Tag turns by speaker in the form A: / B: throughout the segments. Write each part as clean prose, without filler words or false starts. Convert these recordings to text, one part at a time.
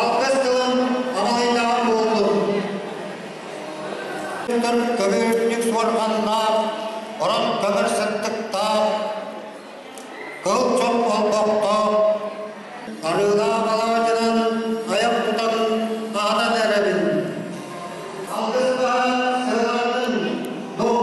A: Алгыс тылын амалыйдаҕым буоллун. Көмүрүннүк суорҕаннаах, орон көмөр сыттыктаах, кыл чох олбохтоох, арыылаах алаадьынан айах тутан аһатан эрэбин. Алгыс баһа сыаланын дуу.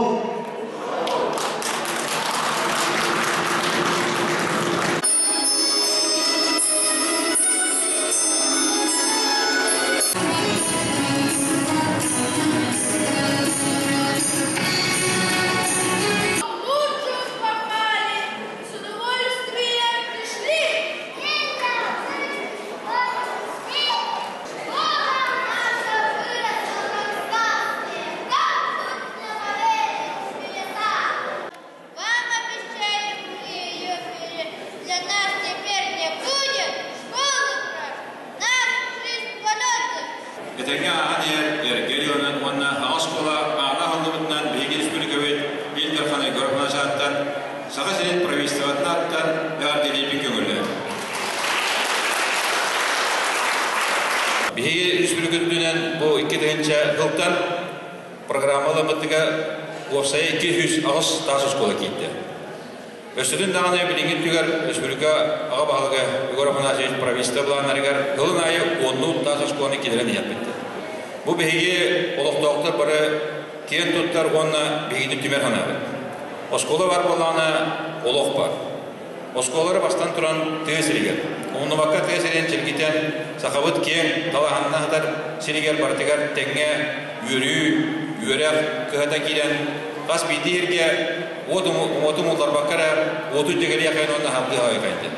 B: Лучше попали, с удовольствием пришли. Вам обещаем мы ее для нас теперь не будет школы нас жизнь полета.
C: Этэҥҥэ ааһан иһэр эргэ дьонун уонна саҥа оскуола аана аһыллыбытынан биһиги республикабыт Ил Дархан Егор Афанасьевтан Саха сирин правительствотын ааттан эҕэрдэлиибин көҥүллээн. Биһиги республика үрдүнэн бу 2 тыһыынча сылтан программаламмытыгар уопсайа 208 таас оскуола киирдэ. Өссөтүн даҕаны билиҥҥи өттүгэр республика аҕа баһылыга Егор Афанасьевич правительство былааннарыгар сылын аайы уоннуу таас оскуоланы киллэрэн иһэрбиттэр. Бу биһиги олохтоохтор бары киэн туттар уонна биһигини түмэр санаабыт. Оскуола бар буоллаҕына олох бар. Оскуолалары бастан туран тыа сиригэр, умнубакка тыа сирин чэлгитэн сахабыт киэҥ талаһанна сытар сиригэр барытыгар тэҥҥэ үөрүү, үөрэх кыһата киирэн хас биирдии сиргэ уот уоту умулларбакка эрэ уоту дьэгэлиэхэйин уонна аһардыы аҕай хайдын.